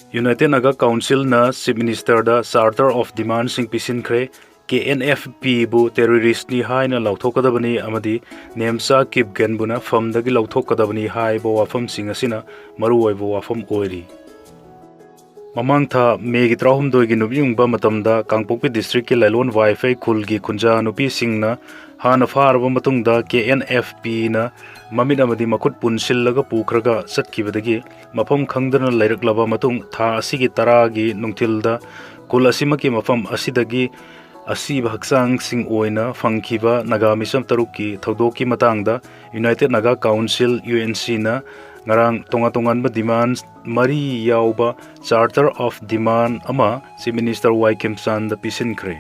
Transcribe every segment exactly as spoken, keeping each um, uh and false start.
United Naga Councilꯅ Chief Ministerꯗ Charter of Demandꯁꯤꯡ ꯄꯤꯁꯤꯟꯈ꯭ꯔꯦ꯫ ꯀꯦ ꯑꯦꯟ ꯑꯦꯐ ꯄꯤꯕꯨ terroristꯅꯤ ꯍꯥꯏꯅ ꯂꯥꯎꯊꯣꯛꯀꯗꯕꯅꯤ ꯑꯃꯗꯤ ꯅꯦꯝꯆꯥ ꯀꯤꯞꯒꯦꯟꯕꯨꯅ ꯐꯝꯗꯒꯤ ꯂꯧꯊꯣꯛꯀꯗꯕꯅꯤ ꯍꯥꯏꯕ ꯋꯥꯐꯝꯁꯤꯡ ꯑꯁꯤꯅ ꯃꯔꯨꯑꯣꯏꯕ ꯋꯥꯐꯝ ꯑꯣꯏꯔꯤ꯫ ꯃꯃꯥꯡ ꯊꯥ ꯃꯦꯒꯤ ꯇꯔꯥꯍꯨꯝꯗꯣꯏꯒꯤ ꯅꯨꯃꯤꯠ ꯌꯨꯡꯕ ꯃꯇꯝꯗ ꯀꯥꯡꯄꯣꯛꯄꯤ districtꯀꯤ ꯂꯥꯏꯂꯣꯟ ꯋꯥꯏꯐꯩ ꯈꯨꯜꯒꯤ ꯈꯨꯟꯖꯥ ꯅꯨꯄꯤꯁꯤꯡꯅ ꯍꯥꯟꯅ ꯐꯥꯔꯕ ꯃꯇꯨꯡꯗ ꯀꯦ ꯑꯦꯟ ꯑꯦꯐ ꯄꯤꯅ ꯃꯃꯤꯠ ꯑꯃꯗꯤ ꯃꯈꯨꯠ ꯄꯨꯟꯁꯤꯜꯂꯒ ꯄꯨꯈ꯭ꯔꯒ ꯆꯠꯈꯤꯕꯗꯒꯤ ꯃꯐꯝ ꯈꯪꯗꯅ ꯂꯩꯔꯛꯂꯕ ꯃꯇꯨꯡ ꯊꯥ ꯑꯁꯤꯒꯤ ꯇꯔꯥꯒꯤ ꯅꯨꯡꯊꯤꯜꯗ ꯈꯨꯜ ꯑꯁꯤꯃꯛꯀꯤ ꯃꯐꯝ ꯑꯁꯤꯗꯒꯤ ꯑꯁꯤꯕ ꯍꯛꯆꯥꯡꯁꯤꯡ ꯑꯣꯏꯅ ꯐꯪꯈꯤꯕ ꯅꯥꯒꯥ ꯃꯤꯁꯝ ꯇꯔꯨꯛꯀꯤ ꯊꯧꯗꯣꯛꯀꯤ ꯃꯇꯥꯡꯗ United Naga Council, UNCꯅ ꯉꯔꯥꯡ ꯇꯣꯉꯥꯟ ꯇꯣꯉꯥꯟꯕ demand ꯃꯔꯤ ꯌꯥꯎꯕ Charter of Demand ꯑꯃ Chief Minister ꯋꯥꯏ ꯈꯦꯝꯆꯥꯟꯗ ꯄꯤꯁꯤꯟꯈ꯭ꯔꯦ꯫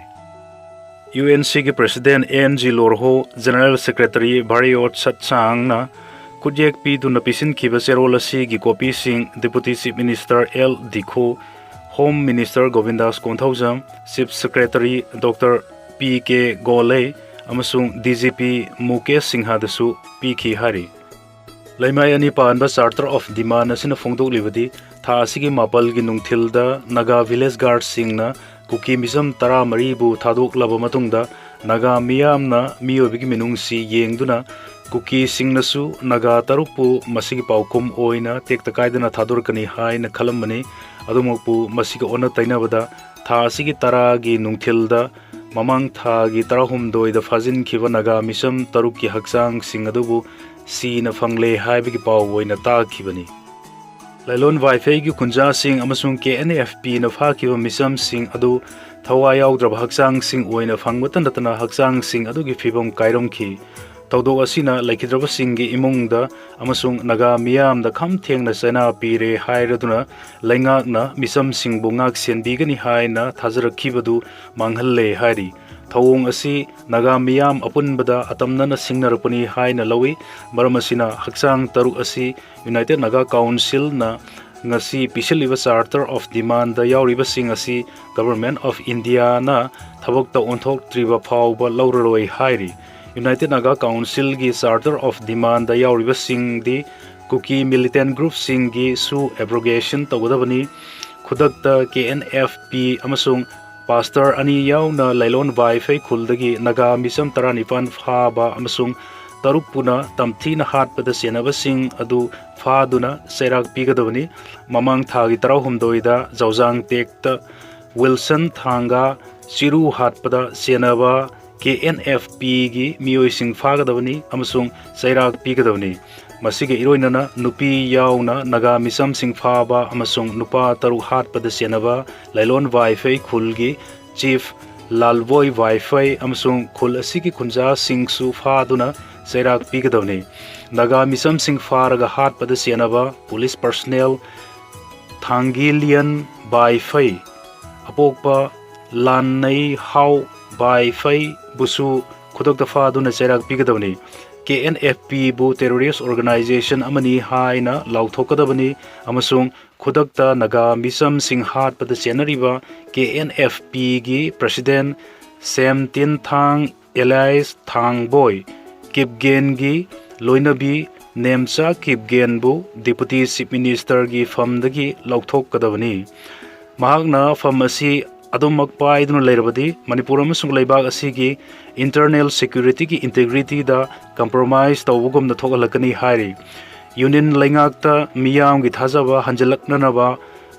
UNCꯒꯤ President N G Lorho, General Secretary Variyot ꯁꯠꯁꯥꯡꯅ ꯈꯨꯠꯌꯦꯛ ꯄꯤꯗꯨꯅ ꯄꯤꯁꯤꯟꯈꯤꯕ ꯆꯦꯔꯣꯜ ꯑꯁꯤꯒꯤ copyꯁꯤꯡ Deputy Chief Minister L Dikho, Home Minister Gobindas Konthoujam, Chief Secretary doctor P K Goel ꯑꯃꯁꯨꯡ ꯗꯤ ꯖꯤ ꯄꯤ ꯃꯨꯀꯦꯁ ꯁꯤꯡꯍꯗꯁꯨ ꯄꯤꯈꯤ ꯍꯥꯏꯔꯤ꯫ ꯂꯩꯃꯥꯏ ꯑꯅꯤ ꯄꯥꯟꯕ Charter of Demand ꯑꯁꯤꯅ ꯐꯣꯡꯗꯣꯛꯂꯤꯕꯗꯤ ꯊꯥ ꯑꯁꯤꯒꯤ ꯃꯥꯄꯜꯒꯤ ꯅꯨꯡꯊꯤꯜꯗ ꯅꯥꯒꯥ village guardꯁꯤꯡꯅ ꯀꯨꯀꯤ ꯃꯤꯆꯝ ꯇꯔꯥꯃꯔꯤꯕꯨ ꯊꯥꯗꯣꯛꯂꯕ ꯃꯇꯨꯡꯗ ꯅꯥꯒꯥ ꯃꯤꯌꯥꯝꯅ ꯃꯤꯑꯣꯏꯕꯒꯤ ꯃꯤꯅꯨꯡꯁꯤ ꯌꯦꯡꯗꯨꯅ ꯀꯨꯀꯤꯁꯤꯡꯅꯁꯨ ꯅꯥꯒꯥ ꯇꯔꯨꯛꯄꯨ ꯃꯁꯤꯒꯤ ꯄꯥꯎꯈꯨꯝ ꯑꯣꯏꯅ ꯇꯦꯛꯇ ꯀꯥꯏꯗꯅ ꯊꯥꯗꯣꯔꯛꯀꯅꯤ ꯍꯥꯏꯅ ꯈꯜꯂꯝꯕꯅꯤ꯫ ꯑꯗꯨꯃꯛꯄꯨ ꯃꯁꯤꯒ ꯑꯣꯟꯅ ꯇꯩꯅꯕꯗ ꯊꯥ ꯑꯁꯤꯒꯤ ꯇꯔꯥꯒꯤ ꯅꯨꯡꯊꯤꯜꯗ ꯃꯃꯥꯡ ꯊꯥꯒꯤ ꯇꯔꯥꯍꯨꯝꯗꯣꯏꯗ ꯐꯥꯖꯤꯟꯈꯤꯕ ꯅꯥꯒꯥ ꯃꯤꯆꯝ ꯇꯔꯨꯛꯀꯤ ꯍꯛꯆꯥꯡꯁꯤꯡ ꯑꯗꯨꯕꯨ ꯁꯤꯅ ꯐꯪꯂꯦ ꯍꯥꯏꯕꯒꯤ ꯄꯥꯎ ꯑꯣꯏꯅ ꯇꯥꯈꯤꯕꯅꯤ꯫ ꯂꯥꯏꯂꯣꯟ ꯋꯥꯏꯐꯩꯒꯤ ꯈꯨꯟꯖꯥꯁꯤꯡ ꯑꯃꯁꯨꯡ ꯀꯦ ꯑꯦꯟ ꯑꯦꯐ ꯄꯤꯅ ꯐꯥꯈꯤꯕ ꯃꯤꯆꯝꯁꯤꯡ ꯑꯗꯨ ꯊꯋꯥꯏ ꯌꯥꯎꯗ꯭ꯔꯕ ꯍꯛꯆꯥꯡꯁꯤꯡ ꯑꯣꯏꯅ ꯐꯪꯕꯇ ꯅꯠꯇꯅ ꯍꯛꯆꯥꯡꯁꯤꯡ ꯑꯗꯨꯒꯤ ꯐꯤꯕꯝ ꯀꯥꯏꯔꯝꯈꯤ꯫ ꯊꯧꯗꯣꯛ ꯑꯁꯤꯅ ꯂꯩꯈꯤꯗ꯭ꯔꯕꯁꯤꯡꯒꯤ ꯏꯃꯨꯡꯗ ꯑꯃꯁꯨꯡ ꯅꯥꯒꯥ ꯃꯤꯌꯥꯝꯗ ꯈꯝ ꯊꯦꯡꯅ ꯆꯩꯅꯥ ꯄꯤꯔꯦ ꯍꯥꯏꯔꯗꯨꯅ ꯂꯩꯉꯥꯛꯅ ꯃꯤꯆꯝꯁꯤꯡꯕꯨ ꯉꯥꯛ ꯁꯦꯟꯕꯤꯒꯅꯤ ꯍꯥꯏꯅ ꯊꯥꯖꯔꯛꯈꯤꯕꯗꯨ ꯃꯥꯡꯍꯜꯂꯦ ꯍꯥꯏꯔꯤ꯫ ꯊꯧꯑꯣꯡ ꯑꯁꯤ ꯅꯥꯒꯥ ꯃꯤꯌꯥꯝ ꯑꯄꯨꯟꯕꯗ ꯑꯇꯝꯅꯅ ꯁꯤꯡꯅꯔꯛꯄꯅꯤ ꯍꯥꯏꯅ ꯂꯧꯏ꯫ ꯃꯔꯝ ꯑꯁꯤꯅ ꯍꯛꯆꯥꯡ ꯇꯔꯨꯛ ꯑꯁꯤ United Naga Councilꯅ ꯉꯁꯤ ꯄꯤꯁꯤꯜꯂꯤꯕ Charter of Demandꯗ ꯌꯥꯎꯔꯤꯕꯁꯤꯡ ꯑꯁꯤ Government of Indiaꯅ ꯊꯕꯛꯇ ꯑꯣꯟꯊꯣꯛꯇ꯭ꯔꯤꯕ ꯐꯥꯎꯕ ꯂꯧꯔꯔꯣꯏ ꯍꯥꯏꯔꯤ꯫ United Naga Councilꯒꯤ Charter of Demandꯗ ꯌꯥꯎꯔꯤꯕꯁꯤꯡꯗꯤ ꯀꯨꯀꯤ ꯃꯤꯂꯤꯇꯦꯟ ꯒ꯭ꯔꯨꯞꯁꯤꯡꯒꯤꯁꯨ ꯑꯦꯕ꯭ꯔꯣꯒꯦꯁꯟ ꯇꯧꯒꯗꯕꯅꯤ꯫ ꯈꯨꯗꯛꯇ ꯀꯦ ꯑꯦꯟ ꯑꯦꯐ ꯄꯤ ꯑꯃꯁꯨꯡ ꯄꯥꯁꯇꯔ ꯑꯅꯤ ꯌꯥꯎꯅ ꯂꯥꯏꯂꯣꯟ ꯋꯥꯏꯐꯩ ꯈꯨꯜꯗꯒꯤ ꯅꯥꯒꯥ ꯃꯤꯆꯝ ꯇꯔꯥꯅꯤꯄꯥꯟ ꯐꯥꯕ ꯑꯃꯁꯨꯡ ꯇꯔꯨꯛ ꯄꯨꯅ ꯇꯝꯊꯤꯅ ꯍꯥꯠꯄꯗ ꯆꯦꯟꯅꯕꯁꯤꯡ ꯑꯗꯨ ꯐꯥꯗꯨꯅ ꯆꯩꯔꯥꯛ ꯄꯤꯒꯗꯕꯅꯤ꯫ ꯃꯃꯥꯡ ꯊꯥꯒꯤ ꯇꯔꯥꯍꯨꯝꯗꯣꯏꯗ ꯖꯧꯖꯥꯡ ꯇꯦꯛꯇ ꯋꯤꯜꯁꯟ ꯊꯥꯡꯒ ꯆꯤꯔꯨ ꯍꯥꯠꯄꯗ ꯆꯦꯟꯅꯕ ꯀꯦ ꯑꯦꯟ ꯑꯦꯐ ꯄꯤꯒꯤ ꯃꯤꯑꯣꯏꯁꯤꯡ ꯐꯥꯒꯗꯕꯅꯤ ꯑꯃꯁꯨꯡ ꯆꯩꯔꯥꯛ ꯄꯤꯒꯗꯕꯅꯤ꯫ ꯃꯁꯤꯒ ꯏꯔꯣꯏꯅꯅ ꯅꯨꯄꯤ ꯌꯥꯎꯅ ꯅꯥꯒꯥ ꯃꯤꯆꯝꯁꯤꯡ ꯐꯥꯕ ꯑꯃꯁꯨꯡ ꯅꯨꯄꯥ ꯇꯔꯨꯛ ꯍꯥꯠꯄꯗ ꯆꯦꯟꯅꯕ ꯂꯥꯏꯂꯣꯟ ꯋꯥꯏꯐꯩ ꯈꯨꯜꯒꯤ ꯆꯤꯐ ꯂꯥꯜꯕꯣꯏ ꯋꯥꯏꯐꯩ ꯑꯃꯁꯨꯡ ꯈꯨꯜ ꯑꯁꯤꯒꯤ ꯈꯨꯟꯖꯥꯁꯤꯡꯁꯨ ꯐꯥꯗꯨꯅ ꯆꯩꯔꯥꯛ ꯄꯤꯒꯗꯕꯅꯤ꯫ ꯅꯥꯒꯥ ꯃꯤꯆꯝꯁꯤꯡ ꯐꯥꯔꯒ ꯍꯥꯠꯄꯗ ꯆꯦꯟꯅꯕ ꯄꯨꯂꯤꯁ ꯄꯔꯁꯅꯦꯜ ꯊꯥꯡꯒꯤꯂꯤꯌꯟ ꯕꯥꯏꯐꯩ, ꯑꯄꯣꯛꯄ ꯂꯥꯟꯅꯩ ꯍꯥꯎ ꯕꯥꯏꯐꯩꯕꯨꯁꯨ ꯈꯨꯗꯛꯇ ꯐꯥꯗꯨꯅ ꯆꯩꯔꯥꯛ ꯄꯤꯒꯗꯕꯅꯤ꯫ ꯀꯦ ꯑꯦꯟ ꯑꯦꯐ ꯄꯤꯕꯨ ꯇꯦꯔꯣꯔꯤꯁ ꯑꯣꯔꯒꯅꯥꯏꯖꯦꯁꯟ ꯑꯃꯅꯤ ꯍꯥꯏꯅ ꯂꯥꯎꯊꯣꯛꯀꯗꯕꯅꯤ ꯑꯃꯁꯨꯡ ꯈꯨꯗꯛꯇ ꯅꯥꯒꯥ ꯃꯤꯆꯝꯁꯤꯡ ꯍꯥꯠꯄꯗ ꯆꯦꯟꯅꯔꯤꯕ ꯀꯦ ꯑꯦꯟ ꯑꯦꯐ ꯄꯤꯒꯤ ꯄ꯭ꯔꯁꯤꯗꯦꯟ ꯁꯦꯝ ꯇꯤꯟꯊꯥꯡ ꯑꯦꯂꯥꯏꯁ ꯊꯥꯡꯕꯣꯏ ꯀꯤꯞꯒꯦꯟꯒꯤ ꯂꯣꯏꯅꯕꯤ ꯅꯦꯝꯆꯥ ꯀꯤꯞꯒꯦꯟꯕꯨ ꯗꯤꯄꯨꯇꯤ ꯆꯤꯐ ꯃꯤꯅꯤꯁꯇꯔꯒꯤ ꯐꯝꯗꯒꯤ ꯂꯧꯊꯣꯛꯀꯗꯕꯅꯤ꯫ ꯃꯍꯥꯛꯅ ꯐꯝ ꯑꯁꯤ ꯑꯗꯨꯃꯛ ꯄꯥꯏꯗꯨꯅ ꯂꯩꯔꯕꯗꯤ ꯃꯅꯤꯄꯨꯔ ꯑꯃꯁꯨꯡ ꯂꯩꯕꯥꯛ ꯑꯁꯤꯒꯤ ꯏꯟꯇꯔꯅꯦꯜ ꯁꯦꯀ꯭ꯌꯨꯔꯤꯇꯤꯒꯤ ꯏꯟꯇꯦꯒ꯭ꯔꯤꯇꯤꯗ ꯀꯝꯄ꯭ꯔꯣꯃꯥꯏꯁ ꯇꯧꯕꯒꯨꯝꯅ ꯊꯣꯛꯍꯜꯂꯛꯀꯅꯤ ꯍꯥꯏꯔꯤ꯫ ꯌꯨꯅꯤꯌꯟ ꯂꯩꯉꯥꯛꯇ ꯃꯤꯌꯥꯝꯒꯤ ꯊꯥꯖꯕ ꯍꯟꯖꯤꯜꯂꯛꯅꯅꯕ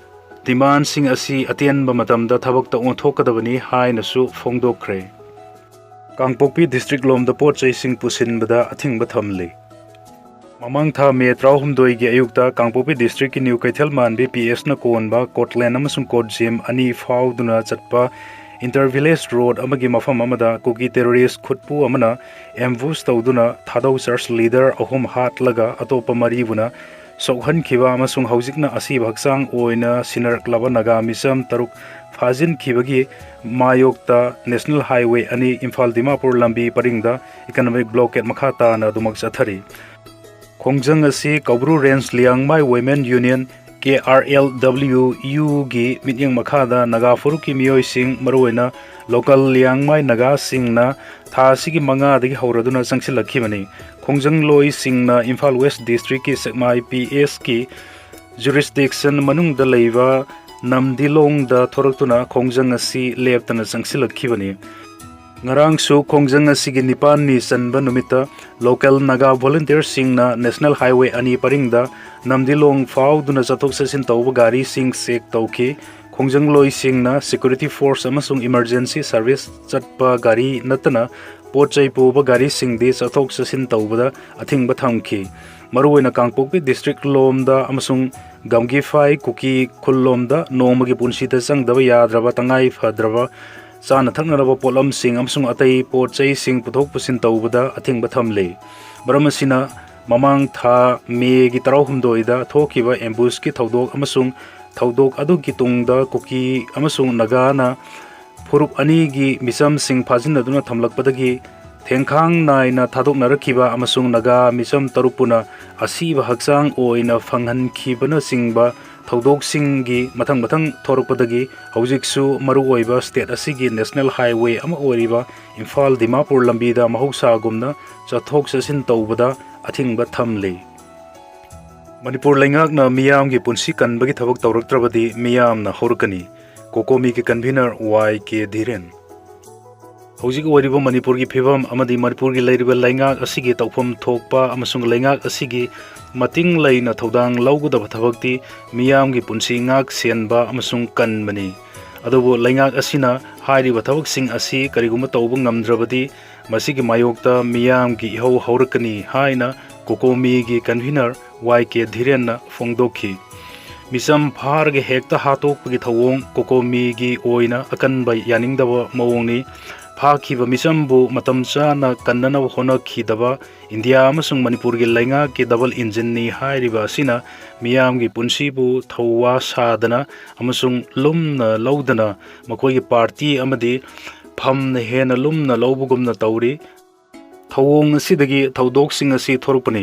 ꯗꯤꯃꯥꯟꯁꯤꯡ ꯑꯁꯤ ꯑꯇꯦꯟꯕ ꯃꯇꯝꯗ ꯊꯕꯛꯇ ꯑꯣꯟꯊꯣꯛꯀꯗꯕꯅꯤ ꯍꯥꯏꯅꯁꯨ ꯐꯣꯡꯗꯣꯛꯈ꯭ꯔꯦ꯫ ꯀꯥꯡꯄꯣꯛꯄꯤ ꯗꯤꯁꯇ꯭ꯔꯤꯛ ꯂꯣꯝꯗ ꯄꯣꯠ ꯆꯩꯁꯤꯡ ꯄꯨꯁꯤꯟꯕꯗ ꯑꯊꯤꯡꯕ ꯊꯝꯂꯤ꯫ ꯃꯃꯥꯡ ꯊꯥ ꯃꯦ ꯇꯔꯥꯍꯨꯝꯗꯣꯏꯒꯤ ꯑꯌꯨꯛꯇ ꯀꯥꯡꯄꯣꯛꯄꯤ ꯗꯤꯁꯇ꯭ꯔꯤꯛꯀꯤ ꯅ꯭ꯌꯨ ꯀꯩꯊꯦꯜ ꯃꯥꯟꯕꯤ ꯄꯤ ꯑꯦꯁꯅ ꯀꯣꯟꯕ ꯀꯣꯠꯂꯦꯟ ꯑꯃꯁꯨꯡ ꯀꯣꯠꯖꯤꯝ ꯑꯅꯤ ꯐꯥꯎꯗꯨꯅ ꯆꯠꯄ ꯏꯟꯇꯔ ꯚꯤꯂꯦꯖ ꯔꯣꯗ ꯑꯃꯒꯤ ꯃꯐꯝ ꯑꯃꯗ ꯀꯨꯀꯤ ꯇꯦꯔꯣꯔꯤꯁ ꯈꯨꯠꯄꯨ ꯑꯃꯅ ꯑꯦꯝꯕꯨꯁ ꯇꯧꯗꯨꯅ ꯊꯥꯗꯧ ꯆꯔꯆ ꯂꯤꯗꯔ ꯑꯍꯨꯝ ꯍꯥꯠꯂꯒ ꯑꯇꯣꯞꯄ ꯃꯔꯤꯕꯨꯅ ꯁꯣꯛꯍꯟꯈꯤꯕ ꯑꯃꯁꯨꯡ ꯍꯧꯖꯤꯛꯅ ꯑꯁꯤꯕ ꯍꯛꯆꯥꯡ ꯑꯣꯏꯅ ꯁꯤꯟꯅꯔꯛꯂꯕ ꯅꯥꯒꯥ ꯃꯤꯆꯝ ꯇꯔꯨꯛ ꯐꯥꯖꯤꯟꯈꯤꯕꯒꯤ ꯃꯥꯌꯣꯛꯇ ꯅꯦꯁꯅꯦꯜ ꯍꯥꯏꯋꯦ ꯑꯅꯤ ꯏꯝꯐꯥꯜ ꯗꯤꯃꯥꯄꯨꯔ ꯂꯝꯕꯤ ꯄꯔꯤꯡꯗ ꯏꯀꯅꯣꯃꯤꯛ ꯕ꯭ꯂꯣꯀꯦꯠ ꯃꯈꯥ ꯇꯥꯅ ꯑꯗꯨꯃꯛ ꯆꯠꯊꯔꯤ꯫ ꯈꯣꯡꯖꯪ ꯑꯁꯤ ꯀꯧꯕ꯭ꯔꯨ ꯔꯦꯟꯖ ꯂꯤꯌꯥꯡꯃꯥꯏ ꯋꯨꯃꯦꯟ ꯌꯨꯅꯤꯌꯟ, ꯀꯦ ꯑꯥꯔ ꯑꯦꯜ ꯗꯕ꯭ꯂꯤꯌꯨ ꯌꯨꯒꯤ ꯃꯤꯠꯌꯦꯡ ꯃꯈꯥꯗ ꯅꯥꯒꯥ ꯐꯨꯔꯨꯞꯀꯤ ꯃꯤꯑꯣꯏꯁꯤꯡ, ꯃꯔꯨꯑꯣꯏꯅ local ꯂꯤꯌꯥꯡꯃꯥꯏ ꯅꯥꯒꯥꯁꯤꯡꯅ ꯊꯥ ꯑꯁꯤꯒꯤ ꯃꯉꯥꯗꯒꯤ ꯍꯧꯔꯗꯨꯅ ꯆꯪꯁꯤꯜꯂꯛꯈꯤꯕꯅꯤ꯫ ꯈꯣꯡꯖꯪꯂꯣꯏꯁꯤꯡꯅ ꯏꯝꯐꯥꯜ ꯋꯦꯁ ꯗꯤꯁꯇ꯭ꯔꯤꯛꯀꯤ ꯁꯦꯛꯃꯥꯏ ꯄꯤ ꯑꯦꯁꯀꯤ jurisdiction ꯃꯅꯨꯡꯗ ꯂꯩꯕ ꯅꯝꯗꯤꯂꯣꯡꯗ ꯊꯣꯔꯛꯇꯨꯅ ꯈꯣꯡꯖꯪ ꯑꯁꯤ ꯂꯦꯞꯇꯅ ꯆꯪꯁꯤꯜꯂꯛꯈꯤꯕꯅꯤ꯫ ꯉꯔꯥꯡꯁꯨ ꯈꯣꯡꯖꯪ ꯑꯁꯤꯒꯤ ꯅꯤꯄꯥꯟꯅꯤ ꯆꯟꯕ ꯅꯨꯃꯤꯠꯇ local ꯅꯥꯒꯥ volunteerꯁꯤꯡꯅ National Highway ꯑꯅꯤ ꯄꯔꯤꯡꯗ ꯅꯝꯗꯤꯂꯣꯡ ꯐꯥꯎꯗꯨꯅ ꯆꯠꯊꯣꯛ ꯆꯠꯁꯤꯟ ꯇꯧꯕ ꯒꯥꯔꯤꯁꯤꯡ check ꯇꯧꯈꯤ꯫ ꯈꯣꯡꯖꯪꯂꯣꯏꯁꯤꯡꯅ security force ꯑꯃꯁꯨꯡ emergency service ꯆꯠꯄ ꯒꯥꯔꯤ ꯅꯠꯇꯅ ꯄꯣꯠ ꯆꯩ ꯄꯨꯕ ꯒꯥꯔꯤꯁꯤꯡꯗꯤ ꯆꯠꯊꯣꯛ ꯆꯠꯁꯤꯟ ꯇꯧꯕꯗ ꯑꯊꯤꯡꯕ ꯊꯝꯈꯤ꯫ ꯃꯔꯨꯑꯣꯏꯅ ꯀꯥꯡꯄꯣꯛꯄꯤ district ꯂꯣꯝꯗ ꯑꯃꯁꯨꯡ ꯒꯝꯒꯤꯐꯥꯏ ꯀꯨꯀꯤ ꯈꯨꯜꯂꯣꯝꯗ ꯅꯣꯡꯃꯒꯤ ꯄꯨꯟꯁꯤꯗ ꯆꯪꯗꯕ ꯌꯥꯗ꯭ꯔꯕ ꯇꯉꯥꯏ ꯐꯗ꯭ꯔꯕ ꯆꯥꯅ ꯊꯛꯅꯔꯕ ꯄꯣꯠꯂꯝꯁꯤꯡ ꯑꯃꯁꯨꯡ ꯑꯇꯩ ꯄꯣꯠ ꯆꯩꯁꯤꯡ ꯄꯨꯊꯣꯛ ꯄꯨꯁꯤꯟ ꯇꯧꯕꯗ ꯑꯊꯤꯡꯕ ꯊꯝꯂꯤ꯫ ꯃꯔꯝ ꯑꯁꯤꯅ, ꯃꯃꯥꯡ ꯊꯥ ꯃꯦꯒꯤ ꯇꯔꯥꯍꯨꯝꯗꯣꯏꯗ ꯊꯣꯛꯈꯤꯕ ambusheꯀꯤ ꯊꯧꯗꯣꯛ ꯑꯃꯁꯨꯡ ꯊꯧꯗꯣꯛ ꯑꯗꯨꯒꯤ ꯇꯨꯡꯗ ꯀꯨꯀꯤ ꯑꯃꯁꯨꯡ ꯅꯥꯒꯥꯅ ꯐꯨꯔꯨꯞ ꯑꯅꯤꯒꯤ ꯃꯤꯆꯝꯁꯤꯡ ꯐꯥꯖꯤꯟꯅꯗꯨꯅ ꯊꯝꯂꯛꯄꯗꯒꯤ ꯊꯦꯡꯈꯥꯡ ꯅꯥꯏꯅ ꯊꯥꯗꯣꯛꯅꯔꯛꯈꯤꯕ ꯑꯃꯁꯨꯡ ꯅꯥꯒꯥ ꯃꯤꯆꯝ ꯇꯔꯨꯛ ꯄꯨꯅ ꯑꯁꯤꯕ ꯍꯛꯆꯥꯡ ꯑꯣꯏꯅ ꯐꯪꯍꯟꯈꯤꯕꯅꯆꯤꯡꯕ ꯊꯧꯗꯣꯛꯁꯤꯡꯒꯤ ꯃꯊꯪ ꯃꯊꯪ ꯊꯣꯔꯛꯄꯗꯒꯤ ꯍꯧꯖꯤꯛꯁꯨ ꯃꯔꯨꯑꯣꯏꯕ state ꯑꯁꯤꯒꯤ National Highway ꯑꯃ ꯑꯣꯏꯔꯤꯕ ꯏꯝꯐꯥꯜ ꯗꯤꯃꯥꯄꯨꯔ ꯂꯝꯕꯤꯗ ꯃꯍꯧꯁꯥꯒꯨꯝꯅ ꯆꯠꯊꯣꯛ ꯆꯠꯁꯤꯟ ꯇꯧꯕꯗ ꯑꯊꯤꯡꯕ ꯊꯝꯂꯤ꯫ ꯃꯅꯤꯄꯨꯔ ꯂꯩꯉꯥꯛꯅ ꯃꯤꯌꯥꯝꯒꯤ ꯄꯨꯟꯁꯤ ꯀꯟꯕꯒꯤ ꯊꯕꯛ ꯇꯧꯔꯛꯇ꯭ꯔꯕꯗꯤ ꯃꯤꯌꯥꯝꯅ ꯍꯧꯔꯛꯀꯅꯤ꯫ ꯀꯣꯀꯣꯃꯤꯒꯤ convener ꯋꯥꯏ ꯀꯦ ꯙꯤꯔꯦꯟ꯫ ꯍꯧꯖꯤꯛ ꯑꯣꯏꯔꯤꯕ ꯃꯅꯤꯄꯨꯔꯒꯤ ꯐꯤꯕꯝ ꯑꯃꯗꯤ ꯃꯅꯤꯄꯨꯔꯒꯤ ꯂꯩꯔꯤꯕ ꯂꯩꯉꯥꯛ ꯑꯁꯤꯒꯤ ꯇꯧꯐꯝ ꯊꯣꯛꯄ ꯑꯃꯁꯨꯡ ꯂꯩꯉꯥꯛ ꯑꯁꯤꯒꯤ ꯃꯇꯤꯡ ꯂꯩꯅ ꯊꯧꯗꯥꯡ ꯂꯧꯒꯗꯕ ꯊꯕꯛꯇꯤ ꯃꯤꯌꯥꯝꯒꯤ ꯄꯨꯟꯁꯤ ꯉꯥꯛ ꯁꯦꯟꯕ ꯑꯃꯁꯨꯡ ꯀꯟꯕꯅꯤ꯫ ꯑꯗꯨꯕꯨ ꯂꯩꯉꯥꯛ ꯑꯁꯤꯅ ꯍꯥꯏꯔꯤꯕ ꯊꯕꯛꯁꯤꯡ ꯑꯁꯤ ꯀꯔꯤꯒꯨꯝꯕ ꯇꯧꯕ ꯉꯝꯗ꯭ꯔꯕꯗꯤ ꯃꯁꯤꯒꯤ ꯃꯥꯌꯣꯛꯇ ꯃꯤꯌꯥꯝꯒꯤ ꯏꯍꯧ ꯍꯧꯔꯛꯀꯅꯤ ꯍꯥꯏꯅ ꯀꯣꯀꯣꯃꯤꯒꯤ convener ꯋꯥꯏ ꯀꯦ ꯙꯤꯔꯦꯟꯅ ꯐꯣꯡꯗꯣꯛꯈꯤ꯫ ꯃꯤꯆꯝ ꯐꯥꯔꯒ ꯍꯦꯛꯇ ꯍꯥꯠꯇꯣꯛꯄꯒꯤ ꯊꯧꯑꯣꯡ ꯀꯣꯀꯣꯃꯤꯒꯤ ꯑꯣꯏꯅ ꯑꯀꯟꯕ ꯌꯥꯅꯤꯡꯗꯕ ꯃꯑꯣꯡꯅꯤ꯫ ꯐꯥꯈꯤꯕ ꯃꯤꯆꯝꯕꯨ ꯃꯇꯝ ꯆꯥꯅ ꯀꯟꯅꯅꯕ ꯍꯣꯠꯅꯈꯤꯗꯕ ꯏꯟꯗꯤꯌꯥ ꯑꯃꯁꯨꯡ ꯃꯅꯤꯄꯨꯔꯒꯤ ꯂꯩꯉꯥꯛꯀꯤ double engineꯅꯤ ꯍꯥꯏꯔꯤꯕ ꯑꯁꯤꯅ ꯃꯤꯌꯥꯝꯒꯤ ꯄꯨꯟꯁꯤꯕꯨ ꯊꯧꯋꯥ ꯁꯥꯗꯅ ꯑꯃꯁꯨꯡ ꯂꯨꯝꯅ ꯂꯧꯗꯅ ꯃꯈꯣꯏꯒꯤ party ꯑꯃꯗꯤ ꯐꯝꯅ ꯍꯦꯟꯅ ꯂꯨꯝꯅ ꯂꯧꯕꯒꯨꯝꯅ ꯇꯧꯔꯤ꯫ ꯊꯧꯑꯣꯡ ꯑꯁꯤꯗꯒꯤ ꯊꯧꯗꯣꯛꯁꯤꯡ ꯑꯁꯤ ꯊꯣꯔꯛꯄꯅꯤ꯫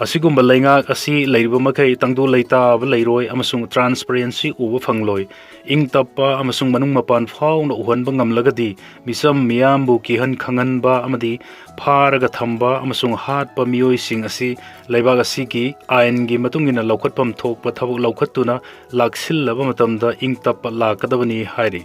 ꯑꯁꯤꯒꯨꯝꯕ ꯂꯩꯉꯥꯛ ꯑꯁꯤ ꯂꯩꯔꯤꯕ ꯃꯈꯩ ꯇꯪꯗꯨ ꯂꯩꯇꯥꯕ ꯂꯩꯔꯣꯏ ꯑꯃꯁꯨꯡ transparency ꯎꯕ ꯐꯪꯂꯣꯏ꯫ ꯏꯪ ꯇꯞꯄ ꯑꯃꯁꯨꯡ ꯃꯅꯨꯡ ꯃꯄꯥꯟ ꯐꯥꯎꯅ ꯎꯍꯟꯕ ꯉꯝꯂꯒꯗꯤ, ꯃꯤꯆꯝ ꯃꯤꯌꯥꯝꯕꯨ ꯀꯤꯍꯟ ꯈꯪꯍꯟꯕ ꯑꯃꯗꯤ ꯐꯥꯔꯒ ꯊꯝꯕ ꯑꯃꯁꯨꯡ ꯍꯥꯠꯄ ꯃꯤꯑꯣꯏꯁꯤꯡ ꯑꯁꯤ ꯂꯩꯕꯥꯛ ꯑꯁꯤꯒꯤ ꯑꯥꯏꯟꯒꯤ ꯃꯇꯨꯡ ꯏꯟꯅ ꯂꯧꯈꯠꯐꯝ ꯊꯣꯛꯄ ꯊꯕꯛ ꯂꯧꯈꯠꯇꯨꯅ ꯂꯥꯛꯁꯤꯜꯂꯕ ꯃꯇꯝꯗ ꯏꯪ ꯇꯞꯄ ꯂꯥꯛꯀꯗꯕꯅꯤ ꯍꯥꯏꯔꯤ꯫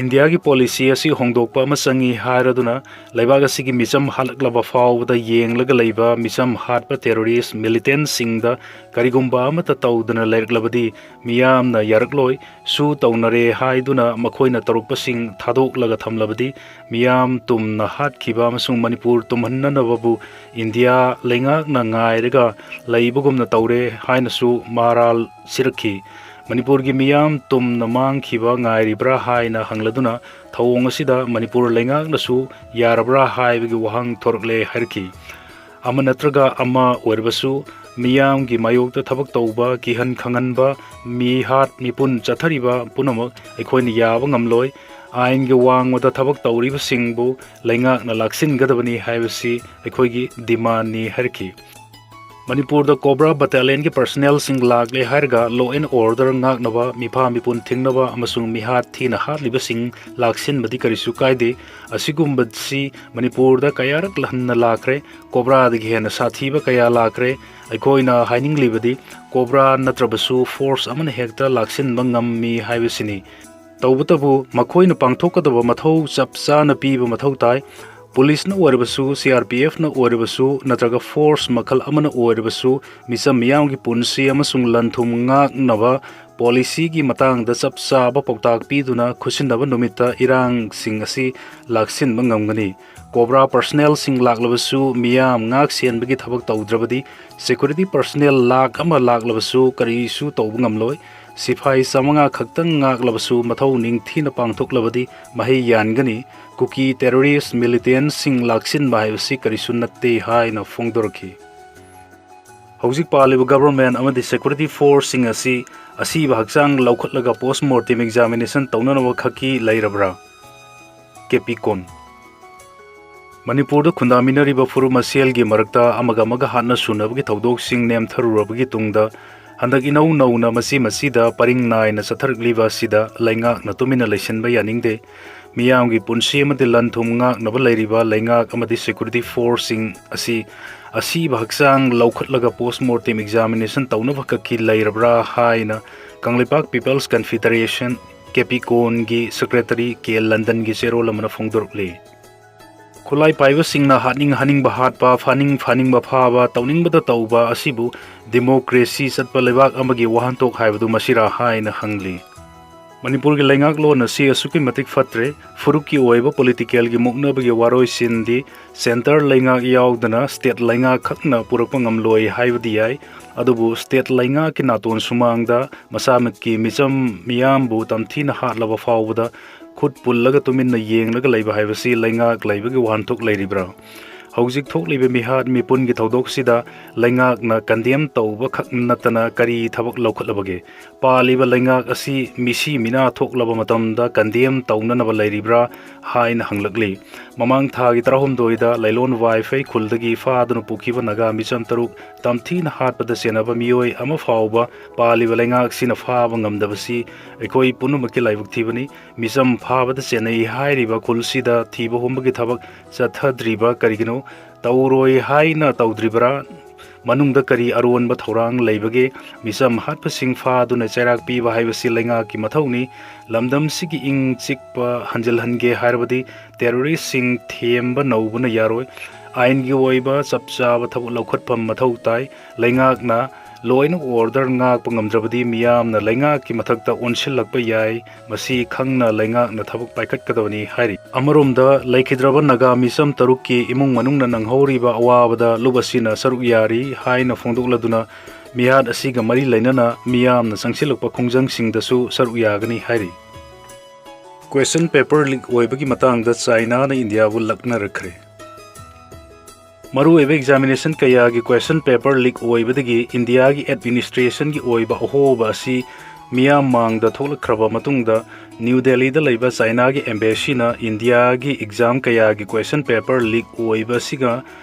ꯏꯟꯗꯤꯌꯥꯒꯤ policy ꯑꯁꯤ ꯍꯣꯡꯗꯣꯛꯄ ꯑꯃ ꯆꯪꯏ ꯍꯥꯏꯔꯗꯨꯅ, ꯂꯩꯕꯥꯛ ꯑꯁꯤꯒꯤ ꯃꯤꯆꯝ ꯍꯥꯠꯂꯛꯂꯕ ꯐꯥꯎꯕꯗ ꯌꯦꯡꯂꯒ ꯂꯩꯕ ꯃꯤꯆꯝ ꯍꯥꯠꯄ terrorist militantꯁꯤꯡꯗ ꯀꯔꯤꯒꯨꯝꯕ ꯑꯃꯠꯇ ꯇꯧꯗꯅ ꯂꯩꯔꯛꯂꯕꯗꯤ, ꯃꯤꯌꯥꯝꯅ ꯌꯥꯔꯛꯂꯣꯏ꯫ ꯁꯨ ꯇꯧꯅꯔꯦ ꯍꯥꯏꯗꯨꯅ ꯃꯈꯣꯏꯅ ꯇꯧꯔꯛꯄꯁꯤꯡ ꯊꯥꯗꯣꯛꯂꯒ ꯊꯝꯂꯕꯗꯤ, ꯃꯤꯌꯥꯝ ꯇꯨꯝꯅ ꯍꯥꯠꯈꯤꯕ ꯑꯃꯁꯨꯡ ꯃꯅꯤꯄꯨꯔ ꯇꯨꯝꯍꯟꯅꯅꯕꯕꯨ ꯏꯟꯗꯤꯌꯥ ꯂꯩꯉꯥꯛꯅ ꯉꯥꯏꯔꯒ ꯂꯩꯕꯒꯨꯝꯅ ꯇꯧꯔꯦ ꯍꯥꯏꯅꯁꯨ ꯃꯔꯥꯜ ꯁꯤꯔꯛꯈꯤ꯫ ꯃꯅꯤꯄꯨꯔꯒꯤ ꯃꯤꯌꯥꯝ ꯇꯨꯝꯅ ꯃꯥꯡꯈꯤꯕ ꯉꯥꯏꯔꯤꯕ꯭ꯔꯥ ꯍꯥꯏꯅ ꯍꯪꯂꯗꯨꯅ, ꯊꯧꯑꯣꯡ ꯑꯁꯤꯗ ꯃꯅꯤꯄꯨꯔ ꯂꯩꯉꯥꯛꯅꯁꯨ ꯌꯥꯔꯕ꯭ꯔꯥ ꯍꯥꯏꯕꯒꯤ ꯋꯥꯍꯪ ꯊꯣꯔꯛꯂꯦ ꯍꯥꯏꯔꯛꯈꯤ꯫ ꯑꯃ ꯅꯠꯇ꯭ꯔꯒ ꯑꯃ ꯑꯣꯏꯔꯕꯁꯨ, ꯃꯤꯌꯥꯝꯒꯤ ꯃꯥꯌꯣꯛꯇ ꯊꯕꯛ ꯇꯧꯕ, ꯀꯤꯍꯟ ꯈꯪꯍꯟꯕ, ꯃꯤꯍꯥꯠ ꯃꯤꯄꯨꯟ ꯆꯠꯊꯔꯤꯕ ꯄꯨꯝꯅꯃꯛ ꯑꯩꯈꯣꯏꯅ ꯌꯥꯕ ꯉꯝꯂꯣꯏ꯫ ꯑꯥꯏꯟꯒꯤ ꯋꯥꯡꯃꯗ ꯊꯕꯛ ꯇꯧꯔꯤꯕꯁꯤꯡꯕꯨ ꯂꯩꯉꯥꯛꯅ ꯂꯥꯛꯁꯤꯟꯒꯗꯕꯅꯤ ꯍꯥꯏꯕꯁꯤ ꯑꯩꯈꯣꯏꯒꯤ demandꯅꯤ ꯍꯥꯏꯔꯛꯈꯤ꯫ ꯃꯅꯤꯄꯨꯔꯗ COBRA battalionꯒꯤ personnelꯁꯤꯡ ꯂꯥꯛꯂꯦ ꯍꯥꯏꯔꯒ law and order ꯉꯥꯛꯅꯕ, ꯃꯤꯐꯥ ꯃꯤꯄꯨꯟ ꯊꯤꯡꯅꯕ ꯑꯃꯁꯨꯡ ꯃꯤꯍꯥꯠ ꯊꯤꯅ ꯍꯥꯠꯂꯤꯕꯁꯤꯡ ꯂꯥꯛꯁꯤꯟꯕꯗꯤ ꯀꯔꯤꯁꯨ ꯀꯥꯏꯗꯦ꯫ ꯑꯁꯤꯒꯨꯝꯕꯁꯤ ꯃꯅꯤꯄꯨꯔꯗ ꯀꯌꯥꯔꯛ ꯍꯟꯅ ꯂꯥꯛꯈ꯭ꯔꯦ꯫ COBRAꯗꯒꯤ ꯍꯦꯟꯅ ꯁꯥꯊꯤꯕ ꯀꯌꯥ ꯂꯥꯛꯈ꯭ꯔꯦ꯫ ꯑꯩꯈꯣꯏꯅ ꯍꯥꯏꯅꯤꯡꯂꯤꯕꯗꯤ, COBRA ꯅꯠꯇ꯭ꯔꯕꯁꯨ force ꯑꯃꯅ ꯍꯦꯛꯇ ꯂꯥꯛꯁꯤꯟꯕ ꯉꯝꯃꯤ ꯍꯥꯏꯕꯁꯤꯅꯤ꯫ ꯇꯧꯕꯇꯕꯨ ꯃꯈꯣꯏꯅ ꯄꯥꯡꯊꯣꯛꯀꯗꯕ ꯃꯊꯧ ꯆꯞ ꯆꯥꯅ ꯄꯤꯕ ꯃꯊꯧ ꯇꯥꯏ꯫ Policeꯅ ꯑꯣꯏꯔꯕꯁꯨ, CRPFꯅ ꯑꯣꯏꯔꯕꯁꯨ, ꯅꯠꯇ꯭ꯔꯒ force ꯃꯈꯜ ꯑꯃꯅ ꯑꯣꯏꯔꯕꯁꯨ, ꯃꯤꯆꯝ ꯃꯤꯌꯥꯝꯒꯤ ꯄꯨꯟꯁꯤ ꯑꯃꯁꯨꯡ ꯂꯟ-ꯊꯨꯝ ꯉꯥꯛꯅꯕ policyꯒꯤ ꯃꯇꯥꯡꯗ ꯆꯞ ꯆꯥꯕ ꯄꯥꯎꯇꯥꯛ ꯄꯤꯗꯨꯅ ꯈꯨꯠꯁꯤꯟꯅꯕ ꯅꯨꯃꯤꯠꯇ ꯏꯔꯥꯡꯁꯤꯡ ꯑꯁꯤ ꯂꯥꯛꯁꯤꯟꯕ ꯉꯝꯒꯅꯤ꯫ COBRA personnelꯁꯤꯡ ꯂꯥꯛꯂꯕꯁꯨ, ꯃꯤꯌꯥꯝ ꯉꯥꯛ ꯁꯦꯟꯕꯒꯤ ꯊꯕꯛ ꯇꯧꯗ꯭ꯔꯕꯗꯤ, security personnel ꯂꯥꯈ ꯑꯃ ꯂꯥꯛꯂꯕꯁꯨ ꯀꯔꯤꯁꯨ ꯇꯧꯕ ꯉꯝꯂꯣꯏ꯫ ꯁꯤꯐꯥꯏ ꯆꯥꯃꯉꯥ ꯈꯛꯇꯪ ꯉꯥꯛꯂꯕꯁꯨ ꯃꯊꯧ ꯅꯤꯡꯊꯤꯅ ꯄꯥꯡꯊꯣꯛꯂꯕꯗꯤ ꯃꯍꯩ ꯌꯥꯟꯒꯅꯤ꯫ ꯀꯨꯀꯤ terrorist militantꯁꯤꯡ ꯂꯥꯛꯁꯤꯟꯕ ꯍꯥꯏꯕꯁꯤ ꯀꯔꯤꯁꯨ ꯅꯠꯇꯦ ꯍꯥꯏꯅ ꯐꯣꯡꯗꯣꯔꯛꯈꯤ꯫ ꯍꯧꯖꯤꯛ ꯄꯥꯜꯂꯤꯕ government ꯑꯃꯗꯤ security forceꯁꯤꯡ ꯑꯁꯤ ꯑꯁꯤꯕ ꯍꯛꯆꯥꯡ ꯂꯧꯈꯠꯂꯒ post mortem examination ꯇꯧꯅꯅꯕ ꯈꯛꯀꯤ ꯂꯩꯔꯕ꯭ꯔꯥ? ꯀꯦꯄꯤꯀꯣꯟ꯫ ꯃꯅꯤꯄꯨꯔꯗ ꯈꯨꯟꯗꯥꯃꯤꯟꯅꯔꯤꯕ ꯐꯨꯔꯨꯞ ꯃꯁꯦꯜꯒꯤ ꯃꯔꯛꯇ ꯑꯃꯒ ꯑꯃꯒ ꯍꯥꯠꯅ ꯁꯨꯅꯕꯒꯤ ꯊꯧꯗꯣꯛꯁꯤꯡ ꯅꯦꯝꯊꯔꯨꯔꯕꯒꯤ ꯇꯨꯡꯗ, ꯍꯟꯗꯛ ꯏꯅꯧ ꯅꯧꯅ ꯃꯆꯤ ꯃꯆꯤꯗ ꯄꯔꯤꯡ ꯅꯥꯏꯅ ꯆꯠꯊꯔꯛꯂꯤꯕ ꯑꯁꯤꯗ ꯂꯩꯉꯥꯛꯅ ꯇꯨꯃꯤꯟꯅ ꯂꯩꯁꯤꯟꯕ ꯌꯥꯅꯤꯡꯗꯦ꯫ ꯃꯤꯌꯥꯝꯒꯤ ꯄꯨꯟꯁꯤ ꯑꯃꯗꯤ ꯂꯟ ꯊꯨꯝ ꯉꯥꯛꯅꯕ ꯂꯩꯔꯤꯕ ꯂꯩꯉꯥꯛ ꯑꯃꯗꯤ security forceꯁꯤꯡ ꯑꯁꯤ ꯑꯁꯤꯕ ꯍꯛꯆꯥꯡ ꯂꯧꯈꯠꯂꯒ post mortem examination ꯇꯧꯅꯕ ꯈꯛꯀꯤ ꯂꯩꯔꯕ꯭ꯔꯥ ꯍꯥꯏꯅ ꯀꯪꯂꯩꯄꯥꯛ People's Confederation, ꯀꯦꯄꯤꯀꯣꯟꯒꯤ secretary ꯀꯦ ꯂꯟꯗꯟꯒꯤ ꯆꯦꯔꯣꯜ ꯑꯃꯅ ꯐꯣꯡꯗꯣꯔꯛꯂꯤ꯫ ꯈꯨꯠꯂꯥꯏ ꯄꯥꯏꯕꯁꯤꯡꯅ ꯍꯥꯠꯅꯤꯡ ꯍꯥꯠꯅꯤꯡꯕ ꯍꯥꯠꯄ, ꯐꯥꯅꯤꯡ ꯐꯥꯅꯤꯡꯕ ꯐꯥꯕ ꯇꯧꯅꯤꯡꯕꯗ ꯇꯧꯕ ꯑꯁꯤꯕꯨ democracy ꯆꯠꯄ ꯂꯩꯕꯥꯛ ꯑꯃꯒꯤ ꯋꯥꯍꯟꯊꯣꯛ ꯍꯥꯏꯕꯗꯨ ꯃꯁꯤꯔꯥ ꯍꯥꯏꯅ ꯍꯪꯂꯤ꯫ ꯃꯅꯤꯄꯨꯔꯒꯤ ꯂꯩꯉꯥꯛꯂꯣꯟ ꯑꯁꯤ ꯑꯁꯨꯛꯀꯤ ꯃꯇꯤꯛ ꯐꯠꯇ꯭ꯔꯦ꯫ ꯐꯨꯔꯨꯞꯀꯤ ꯑꯣꯏꯕ political ꯒꯤ ꯃꯨꯛꯅꯕꯒꯤ ꯋꯥꯔꯣꯏꯁꯤꯟꯗꯤ centre ꯂꯩꯉꯥꯛ ꯌꯥꯎꯗꯅ state ꯂꯩꯉꯥꯛ ꯈꯛꯅ ꯄꯨꯔꯛꯄ ꯉꯝꯂꯣꯏ ꯍꯥꯏꯕꯗꯤ ꯌꯥꯏ꯫ ꯑꯗꯨꯕꯨ state ꯂꯩꯉꯥꯛꯀꯤ ꯅꯥꯇꯣꯟ ꯁꯨꯃꯥꯡꯗ ꯃꯁꯥꯃꯛꯀꯤ ꯃꯤꯆꯝ ꯃꯤꯌꯥꯝꯕꯨ ꯇꯝꯊꯤꯅ ꯍꯥꯠꯂꯕ ꯐꯥꯎꯕꯗ ꯈꯨꯠ ꯄꯨꯜꯂꯒ ꯇꯨꯃꯤꯟꯅ ꯌꯦꯡꯂꯒ ꯂꯩꯕ ꯍꯥꯏꯕꯁꯤ ꯂꯩꯉꯥꯛ ꯂꯩꯕꯒꯤ ꯋꯥꯍꯟꯊꯣꯛ ꯂꯩꯔꯤꯕ꯭ꯔꯥ? ꯍꯧꯖꯤꯛ ꯊꯣꯛꯂꯤꯕ ꯃꯤꯍꯥꯠ ꯃꯤꯄꯨꯟꯒꯤ ꯊꯧꯗꯣꯛꯁꯤꯗ ꯂꯩꯉꯥꯛꯅ condemn ꯇꯧꯕ ꯈꯛ ꯅꯠꯇꯅ ꯀꯔꯤ ꯊꯕꯛ ꯂꯧꯈꯠꯂꯕꯒꯦ? ꯄꯥꯜꯂꯤꯕ ꯂꯩꯉꯥꯛ ꯑꯁꯤ ꯃꯤꯁꯤ ꯃꯤꯅꯥ ꯊꯣꯛꯂꯕ ꯃꯇꯝꯗ condemn ꯇꯧꯅꯅꯕ ꯂꯩꯔꯤꯕ꯭ꯔꯥ ꯍꯥꯏꯅ ꯍꯪꯂꯛꯂꯤ꯫ ꯃꯃꯥꯡ ꯊꯥꯒꯤ ꯇꯔꯥꯍꯨꯝꯗꯣꯏꯗ ꯂꯩꯂꯣꯟ ꯋꯥꯏꯐꯩ ꯈꯨꯜꯗꯒꯤ ꯐꯥꯗꯨꯅ ꯄꯨꯈꯤꯕ ꯅꯥꯒꯥ ꯃꯤꯆꯝ ꯇꯔꯨꯛ ꯇꯝꯊꯤꯅ ꯍꯥꯠꯄꯗ ꯆꯦꯟꯅꯕ ꯃꯤꯑꯣꯏ ꯑꯃ ꯐꯥꯎꯕ ꯄꯥꯜꯂꯤꯕ ꯂꯩꯉꯥꯛꯁꯤꯅ ꯐꯥꯕ ꯉꯝꯗꯕꯁꯤ ꯑꯩꯈꯣꯏ ꯄꯨꯝꯅꯃꯛꯀꯤ ꯂꯥꯏꯕꯛ ꯊꯤꯕꯅꯤ꯫ ꯃꯤꯆꯝ ꯐꯥꯕꯗ ꯆꯦꯟꯅꯩ ꯍꯥꯏꯔꯤꯕ ꯈꯨꯜꯁꯤꯗ ꯊꯤꯕ ꯍꯨꯝꯕꯒꯤ ꯊꯕꯛ ꯆꯠꯊꯗ꯭ꯔꯤꯕ ꯀꯔꯤꯒꯤꯅꯣ? ꯇꯧꯔꯣꯏ ꯍꯥꯏꯅ ꯇꯧꯗ꯭ꯔꯤꯕ꯭ꯔꯥ? ꯃꯅꯨꯡꯗ ꯀꯔꯤ ꯑꯔꯣꯟꯕ ꯊꯧꯔꯥꯡ ꯂꯩꯕꯒꯦ? ꯃꯤꯆꯝ ꯍꯥꯠꯄꯁꯤꯡ ꯐꯥꯗꯨꯅ ꯆꯩꯔꯥꯛ ꯄꯤꯕ ꯍꯥꯏꯕꯁꯤ ꯂꯩꯉꯥꯛꯀꯤ ꯃꯊꯧꯅꯤ꯫ ꯂꯝꯗꯝꯁꯤꯒꯤ ꯏꯪ ꯆꯤꯛꯄ ꯍꯟꯖꯤꯜꯍꯟꯒꯦ ꯍꯥꯏꯔꯕꯗꯤ terrorist ꯁꯤꯡ ꯊꯦꯝꯕ ꯅꯧꯕꯅ ꯌꯥꯔꯣꯏ꯫ ꯑꯥꯏꯟꯒꯤ ꯑꯣꯏꯕ ꯆꯞ ꯆꯥꯕ ꯊꯕꯛ ꯂꯧꯈꯠꯐꯝ ꯃꯊꯧ ꯇꯥꯏ꯫ ꯂꯩꯉꯥꯛꯅ law and order ꯉꯥꯛꯄ ꯉꯝꯗ꯭ꯔꯕꯗꯤ ꯃꯤꯌꯥꯝꯅ ꯂꯩꯉꯥꯛꯀꯤ ꯃꯊꯛꯇ ꯑꯣꯟꯁꯤꯜꯂꯛꯄ ꯌꯥꯏ꯫ ꯃꯁꯤ ꯈꯪꯅ ꯂꯩꯉꯥꯛꯅ ꯊꯕꯛ ꯄꯥꯏꯈꯠꯀꯗꯕꯅꯤ ꯍꯥꯏꯔꯤ꯫ ꯑꯃꯔꯣꯝꯗ, ꯂꯩꯈꯤꯗ꯭ꯔꯕ ꯅꯥꯒꯥ ꯃꯤꯆꯝ ꯇꯔꯨꯛꯀꯤ ꯏꯃꯨꯡ ꯃꯅꯨꯡꯅ ꯅꯪꯍꯧꯔꯤꯕ ꯑꯋꯥꯕꯗ ꯂꯨꯞ ꯑꯁꯤꯅ ꯁꯔꯨꯛ ꯌꯥꯔꯤ ꯍꯥꯏꯅ ꯐꯣꯡꯗꯣꯛꯂꯗꯨꯅ, ꯃꯤꯍꯥꯠ ꯑꯁꯤꯒ ꯃꯔꯤ ꯂꯩꯅꯅ ꯃꯤꯌꯥꯝꯅ ꯆꯪꯁꯤꯜꯂꯛꯄ ꯈꯣꯡꯖꯪꯁꯤꯡꯗꯁꯨ ꯁꯔꯨꯛ ꯌꯥꯒꯅꯤ ꯍꯥꯏꯔꯤ꯫ Question paper leak ꯑꯣꯏꯕꯒꯤ ꯃꯇꯥꯡꯗ ꯆꯥꯏꯅꯥꯅ ꯏꯟꯗꯤꯌꯥꯕꯨ ꯂꯛꯅꯔꯛꯈ꯭ꯔꯦ꯫ ꯃꯔꯨꯑꯣꯏꯕ examination ꯀꯌꯥꯒꯤ question paper leak ꯑꯣꯏꯕꯗꯒꯤ ꯏꯟꯗꯤꯌꯥꯒꯤ administration ꯒꯤ ꯑꯣꯏꯕ ꯑꯍꯣꯕ ꯑꯁꯤ ꯃꯤꯌꯥꯝ ꯃꯥꯡꯗ ꯊꯣꯛꯂꯛꯈ꯭ꯔꯕ ꯃꯇꯨꯡꯗ, ꯅ꯭ꯌꯨ ꯗꯦꯜꯂꯤꯗ ꯂꯩꯕ ꯆꯥꯏꯅꯥꯒꯤ ꯑꯦꯝꯕꯦꯁꯤꯅ ꯏꯟꯗꯤꯌꯥꯒꯤ ꯑꯦꯛꯖꯥꯝ ꯀꯌꯥꯒꯤ ꯀ꯭ꯋꯦꯁꯟ ꯄꯦꯄꯔ ꯂꯤꯛ ꯑꯣꯏꯕ ꯑꯁꯤꯒ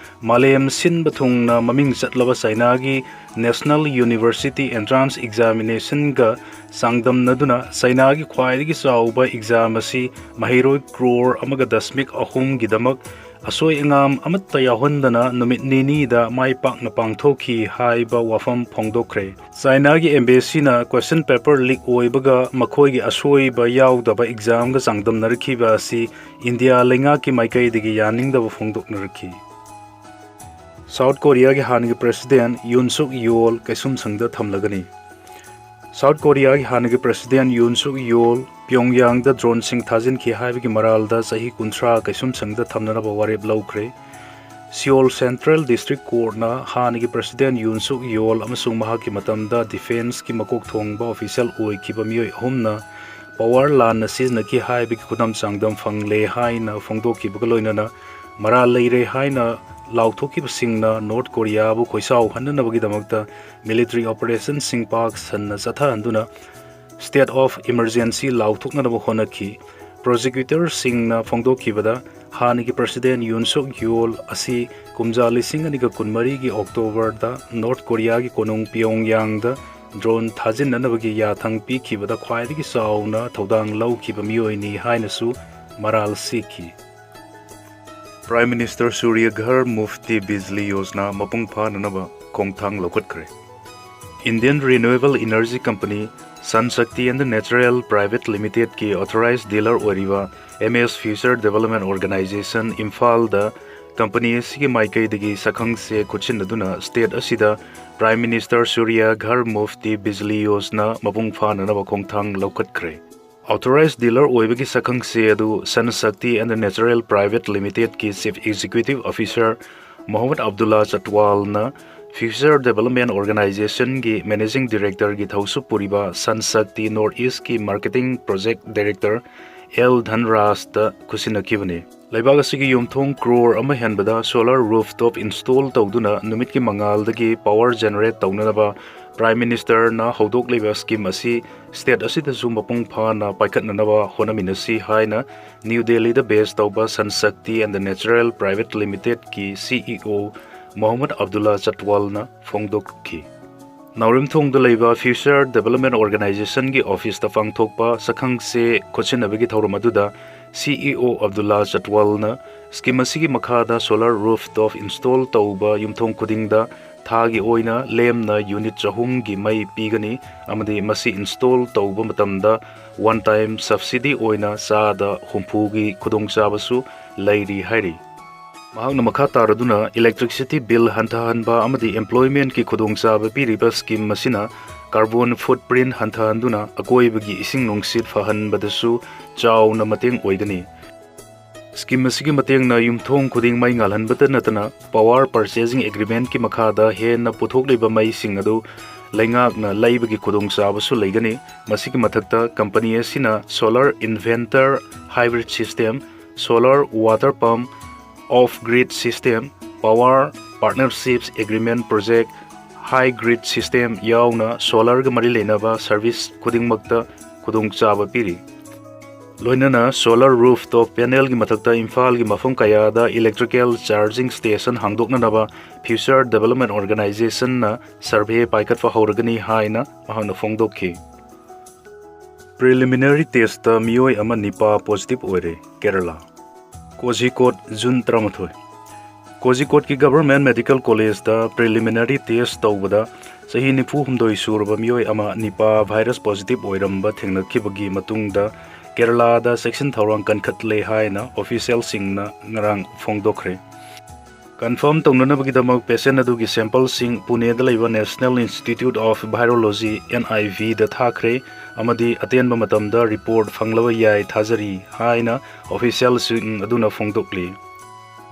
ꯃꯥꯂꯦꯝ ꯁꯤꯟꯕ ꯊꯨꯡꯅ ꯃꯃꯤꯡ ꯆꯠꯂꯕ ꯆꯥꯏꯅꯥꯒꯤ ꯅꯦꯁꯅꯦꯜ ꯌꯨꯅꯤꯚꯔꯁꯤꯇꯤ ꯑꯦꯟꯇ꯭ꯔꯥꯟꯁ ꯑꯦꯛꯖꯥꯃꯤꯅꯦꯁꯟꯒ ꯆꯥꯡꯗꯝꯅꯗꯨꯅ, ꯆꯥꯏꯅꯥꯒꯤ ꯈ꯭ꯋꯥꯏꯗꯒꯤ ꯆꯥꯎꯕ ꯑꯦꯛꯖꯥꯝ ꯑꯁꯤ ꯃꯍꯩꯔꯣꯏ ꯀ꯭ꯔꯣꯔ ꯑꯃꯒ ꯗꯁꯃꯤꯛ ꯑꯍꯨꯝꯒꯤꯗꯃꯛ ꯑꯁꯣꯏ ꯑꯉꯥꯝ ꯑꯃꯠꯇ ꯌꯥꯎꯍꯟꯗꯅ ꯅꯨꯃꯤꯠ ꯅꯤꯅꯤꯗ ꯃꯥꯏ ꯄꯥꯛꯅ ꯄꯥꯡꯊꯣꯛꯈꯤ ꯍꯥꯏꯕ ꯋꯥꯐꯝ ꯐꯣꯡꯗꯣꯛꯈ꯭ꯔꯦ꯫ ꯆꯥꯏꯅꯥꯒꯤ ꯑꯦꯝꯕꯦꯁꯤꯅ ꯀ꯭ꯋꯦꯁꯟ ꯄꯦꯄꯔ ꯂꯤꯛ ꯑꯣꯏꯕꯒ ꯃꯈꯣꯏꯒꯤ ꯑꯁꯣꯏꯕ ꯌꯥꯎꯗꯕ ꯑꯦꯛꯖꯥꯝꯒ ꯆꯥꯡꯗꯝꯅꯔꯛꯈꯤꯕ ꯑꯁꯤ ꯏꯟꯗꯤꯌꯥ ꯂꯩꯉꯥꯛꯀꯤ ꯃꯥꯏꯀꯩꯗꯒꯤ ꯌꯥꯅꯤꯡꯗꯕ ꯐꯣꯡꯗꯣꯛꯅꯔꯛꯈꯤ꯫ ꯁꯥꯎꯠ ꯀꯣꯔꯤꯌꯥꯒꯤ ꯍꯥꯟꯅꯒꯤ ꯄ꯭ꯔꯦꯁꯤꯗꯦꯟ ꯌꯨꯟ ꯁꯨꯛ ꯌꯣꯜ ꯀꯩꯁꯨꯝꯁꯪꯗ ꯊꯝꯂꯒꯅꯤ꯫ ꯁꯥꯎꯠ ꯀꯣꯔꯤꯌꯥꯒꯤ ꯍꯥꯟꯅꯒꯤ ꯄ꯭ꯔꯦꯁꯤꯗꯦꯟ ꯌꯨꯟ ꯁꯨꯛ ꯌꯣꯜ ꯄꯤꯌꯣꯡꯌꯥꯡꯗ ꯗ꯭ꯔꯣꯟꯁꯤꯡ ꯊꯥꯖꯤꯟꯈꯤ ꯍꯥꯏꯕꯒꯤ ꯃꯔꯥꯜꯗ ꯆꯍꯤ ꯀꯨꯟꯊ꯭ꯔꯥ ꯀꯩꯁꯨꯝꯁꯪꯗ ꯊꯝꯅꯅꯕ ꯋꯥꯔꯦꯞ ꯂꯧꯈ꯭ꯔꯦ꯫ ꯁꯤꯑꯣꯜ ꯁꯦꯟꯇ꯭ꯔꯦꯜ ꯗꯤꯁꯇ꯭ꯔꯤꯛ ꯀꯣꯔꯠꯅ ꯍꯥꯟꯅꯒꯤ ꯄ꯭ꯔꯦꯁꯤꯗꯦꯟ ꯌꯨꯟ ꯁꯨꯛ ꯌꯣꯜ ꯑꯃꯁꯨꯡ ꯃꯍꯥꯛꯀꯤ ꯃꯇꯝꯗ ꯗꯤꯐꯦꯟꯁꯀꯤ ꯃꯀꯣꯛ ꯊꯣꯡꯕ ꯑꯣꯐꯤꯁꯦꯜ ꯑꯣꯏꯈꯤꯕ ꯃꯤꯑꯣꯏ ꯑꯍꯨꯝꯅ ꯄꯋꯥꯔ ꯂꯥꯟꯅ ꯁꯤꯖꯤꯟꯅꯈꯤ ꯍꯥꯏꯕꯒꯤ ꯈꯨꯗꯝ ꯆꯥꯡꯗꯝ ꯐꯪꯂꯦ ꯍꯥꯏꯅ ꯐꯣꯡꯗꯣꯛꯈꯤꯕꯒ ꯂꯣꯏꯅꯅ, ꯃꯔꯥꯜ ꯂꯩꯔꯦ ꯍꯥꯏꯅ ꯂꯥꯎꯊꯣꯛꯈꯤꯕꯁꯤꯡꯅ ꯅꯣꯔꯠ ꯀꯣꯔꯤꯌꯥꯕꯨ ꯈꯣꯏꯁꯥꯎꯍꯟꯅꯅꯕꯒꯤꯗꯃꯛꯇ ꯃꯤꯂꯤꯇꯔꯤ ꯑꯣꯄꯔꯦꯁꯟꯁꯤꯡ ꯄꯥꯛ ꯁꯟꯅ ꯆꯠꯊꯍꯟꯗꯨꯅ state of emergency ꯂꯥꯎꯊꯣꯛꯅꯅꯕ ꯍꯣꯠꯅꯈꯤ꯫ ꯄ꯭ꯔꯣꯁꯤꯀ꯭ꯌꯨꯇꯔꯁꯤꯡꯅ ꯐꯣꯡꯗꯣꯛꯈꯤꯕꯗ, ꯍꯥꯟꯅꯒꯤ ꯄ꯭ꯔꯦꯁꯤꯗꯦꯟ ꯌꯨꯟ ꯁꯨꯛ ꯌꯣꯜ ꯑꯁꯤ ꯀꯨꯝꯖꯥ ꯂꯤꯁꯤꯡ ꯑꯅꯤꯒ ꯀꯨꯟꯃꯔꯤꯒꯤ ꯑꯣꯛꯇꯣꯕꯔꯗ ꯅꯣꯔꯠ ꯀꯣꯔꯤꯌꯥꯒꯤ ꯀꯣꯅꯨꯡ ꯄꯤꯌꯣꯡꯌꯥꯡꯗ ꯗ꯭ꯔꯣꯟ ꯊꯥꯖꯤꯟꯅꯅꯕꯒꯤ ꯌꯥꯊꯪ ꯄꯤꯈꯤꯕꯗ ꯈ꯭ꯋꯥꯏꯗꯒꯤ ꯆꯥꯎꯅ ꯊꯧꯗꯥꯡ ꯂꯧꯈꯤꯕ ꯃꯤꯑꯣꯏꯅꯤ ꯍꯥꯏꯅꯁꯨ ꯃꯔꯥꯜ ꯁꯤꯈꯤ꯫ Prime Minister Surya Ghar Mufti Bijli Yojana ꯃꯄꯨꯡ ꯐꯥꯅꯅꯕ ꯈꯣꯡꯊꯥꯡ ꯂꯧꯈꯠꯈ꯭ꯔꯦ꯫ Indian Renewable Energy Company, Sun Shakti and Natural Private Limited ꯀꯤ authorized dealer ꯑꯣꯏꯔꯤꯕ M S Future Development Organization ꯏꯝꯐꯥꯜꯗ ꯀꯝꯄꯅꯤ ꯑꯁꯤꯒꯤ ꯃꯥꯏꯀꯩꯗꯒꯤ ꯁꯛꯈꯪꯁꯦ ꯈꯨꯠꯁꯤꯟꯅꯗꯨꯅ state ꯑꯁꯤꯗ Prime Minister Surya Ghar Mufti Bijli Yojana ꯃꯄꯨꯡ ꯐꯥꯅꯅꯕ ꯈꯣꯡꯊꯥꯡ ꯂꯧꯈꯠꯈ꯭ꯔꯦ꯫ Authorized dealer ꯑꯣꯏꯕꯒꯤ ꯁꯛꯈꯪꯁꯦ ꯑꯗꯨ Sun Shakti and Natural Private Limited ꯀꯤ Chief Executive Officer Mohammad Abdulla ꯆꯠꯋꯥꯜꯅ Future Development Organization ꯒꯤ Managing Director ꯒꯤ ꯊꯧꯁꯨ ꯄꯨꯔꯤꯕ Sun Shakti North East ꯀꯤ Marketing Project Director ꯑꯦꯜ ꯙꯟꯔꯥꯖꯇ ꯈꯨꯠꯁꯤꯟꯅꯈꯤꯕꯅꯤ꯫ ꯂꯩꯕꯥꯛ ꯑꯁꯤꯒꯤ ꯌꯨꯝꯊꯣꯡ ꯀ꯭ꯔꯣꯔ ꯑꯃ ꯍꯦꯟꯕꯗ solar rooftop install ꯇꯧꯗꯨꯅ ꯅꯨꯃꯤꯠꯀꯤ ꯃꯉꯥꯜꯗꯒꯤ power generate ꯇꯧꯅꯅꯕ Prime Ministerꯅ ꯍꯧꯗꯣꯛꯂꯤꯕ scheme ꯑꯁꯤ state ꯑꯁꯤꯗꯁꯨ ꯃꯄꯨꯡ ꯐꯥꯅ ꯄꯥꯏꯈꯠꯅꯅꯕ ꯍꯣꯠꯅꯃꯤꯟꯅꯁꯤ ꯍꯥꯏꯅ New Delhiꯗ base ꯇꯧꯕ Sun Shakti and the Natural Private Limitedꯀꯤ CEO Mohammad Abdullah Chatwalꯅ ꯐꯣꯡꯗꯣꯛꯈꯤ꯫ ꯅꯥꯎꯔꯦꯝꯊꯣꯡꯗ ꯂꯩꯕ Future Development Organizationꯒꯤ officeꯇ ꯄꯥꯡꯊꯣꯛꯄ ꯁꯛꯈꯪꯆꯦ ꯈꯣꯠꯆꯤꯟꯅꯕꯒꯤ ꯊꯧꯔꯝ ꯑꯗꯨꯗ CEO Abdullah Chatwalꯅ scheme ꯑꯁꯤꯒꯤ ꯃꯈꯥꯗ solar rooftop install ꯇꯧꯕ ꯌꯨꯝꯊꯣꯡ ꯈꯨꯗꯤꯡꯗ ꯊꯥꯒꯤ ꯑꯣꯏꯅ ꯂꯦꯝꯅ unit ꯆꯍꯨꯝꯒꯤ ꯃꯩ ꯄꯤꯒꯅꯤ ꯑꯃꯗꯤ ꯃꯁꯤ install ꯇꯧꯕ ꯃꯇꯝꯗ one time subsidy ꯑꯣꯏꯅ ꯆꯥꯗ ꯍꯨꯝꯐꯨꯒꯤ ꯈꯨꯗꯣꯡꯆꯥꯕꯁꯨ ꯂꯩꯔꯤ ꯍꯥꯏꯔꯤ꯫ ꯃꯍꯥꯛꯅ ꯃꯈꯥ ꯇꯥꯔꯗꯨꯅ electricity bill ꯍꯟꯊꯍꯟꯕ ꯑꯃꯗꯤ employmentꯀꯤ ꯈꯨꯗꯣꯡꯆꯥꯕ ꯄꯤꯔꯤꯕ scheme ꯑꯁꯤꯅ carbon footprint ꯍꯟꯊꯍꯟꯗꯨꯅ ꯑꯀꯣꯏꯕꯒꯤ ꯏꯁꯤꯡ ꯅꯨꯡꯁꯤꯠ ꯐꯍꯟꯕꯗꯁꯨ ꯆꯥꯎꯅ ꯃꯇꯦꯡ ꯑꯣꯏꯒꯅꯤ꯫ Scheme ꯑꯁꯤꯒꯤ ꯃꯇꯦꯡꯅ ꯌꯨꯝꯊꯣꯡ ꯈꯨꯗꯤꯡ ꯃꯩ ꯉꯥꯜꯍꯟꯕꯇ ꯅꯠꯇꯅ power purchasing agreementꯀꯤ ꯃꯈꯥꯗ ꯍꯦꯟꯅ ꯄꯨꯊꯣꯛꯂꯤꯕ ꯃꯩꯁꯤꯡ ꯑꯗꯨ ꯂꯩꯉꯥꯛꯅ ꯂꯩꯕꯒꯤ ꯈꯨꯗꯣꯡꯆꯥꯕꯁꯨ ꯂꯩꯒꯅꯤ꯫ ꯃꯁꯤꯒꯤ ꯃꯊꯛꯇ company ꯑꯁꯤꯅ solar inverter, hybrid system, solar water pump, off grid system, power partnerships agreement project, high grid system ꯌꯥꯎꯅ solarꯒ ꯃꯔꯤ ꯂꯩꯅꯕ service ꯈꯨꯗꯤꯡꯃꯛꯇ ꯈꯨꯗꯣꯡꯆꯥꯕ ꯄꯤꯔꯤ꯫ ꯂꯣꯏꯅꯅ solar rooftop panelꯒꯤ ꯃꯊꯛꯇ ꯏꯝꯐꯥꯜꯒꯤ ꯃꯐꯝ ꯀꯌꯥꯗ electrical charging station ꯍꯥꯡꯗꯣꯛꯅꯅꯕ Future Development Organizationꯅ survey ꯄꯥꯏꯈꯠꯄ ꯍꯧꯔꯒꯅꯤ ꯍꯥꯏꯅ ꯃꯍꯥꯛꯅ ꯐꯣꯡꯗꯣꯛꯈꯤ꯫ Preliminary testꯇ ꯃꯤꯑꯣꯏ ꯑꯃ Nipah positive ꯑꯣꯏꯔꯦ꯫ ꯀꯦꯔꯂꯥ꯫ ꯀꯣꯖꯤꯀꯣꯠ, June ꯇꯔꯥꯃꯥꯊꯣꯏ꯫ ꯀꯣꯖꯤꯀꯣꯠꯀꯤ Government Medical Collegeꯇ preliminary test ꯇꯧꯕꯗ ꯆꯍꯤ ꯅꯤꯐꯨ ꯍꯨꯝꯗꯣꯏ ꯁꯨꯔꯕ ꯃꯤꯑꯣꯏ ꯑꯃ Nipah virus positive ꯑꯣꯏꯔꯝꯕ ꯊꯦꯡꯅꯈꯤꯕꯒꯤ ꯃꯇꯨꯡꯗ ꯀꯦꯔꯂꯥꯗ ꯆꯦꯛꯁꯤꯟ ꯊꯧꯔꯥꯡ ꯀꯟꯈꯠꯂꯦ ꯍꯥꯏꯅ officialꯁꯤꯡꯅ ꯉꯔꯥꯡ ꯐꯣꯡꯗꯣꯛꯈ꯭ꯔꯦ꯫ Confirm ꯇꯧꯅꯅꯕꯒꯤꯗꯃꯛ patient ꯑꯗꯨꯒꯤ sampleꯁꯤꯡ ꯄꯨꯅꯦꯗ ꯂꯩꯕ National Institute of Virology, NIVꯗ ꯊꯥꯈ꯭ꯔꯦ ꯑꯃꯗꯤ ꯑꯇꯦꯟꯕ ꯃꯇꯝꯗ report ꯐꯪꯂꯕ ꯌꯥꯏ ꯊꯥꯖꯔꯤ ꯍꯥꯏꯅ officialꯁꯤꯡ ꯑꯗꯨꯅ ꯐꯣꯡꯗꯣꯛꯂꯤ꯫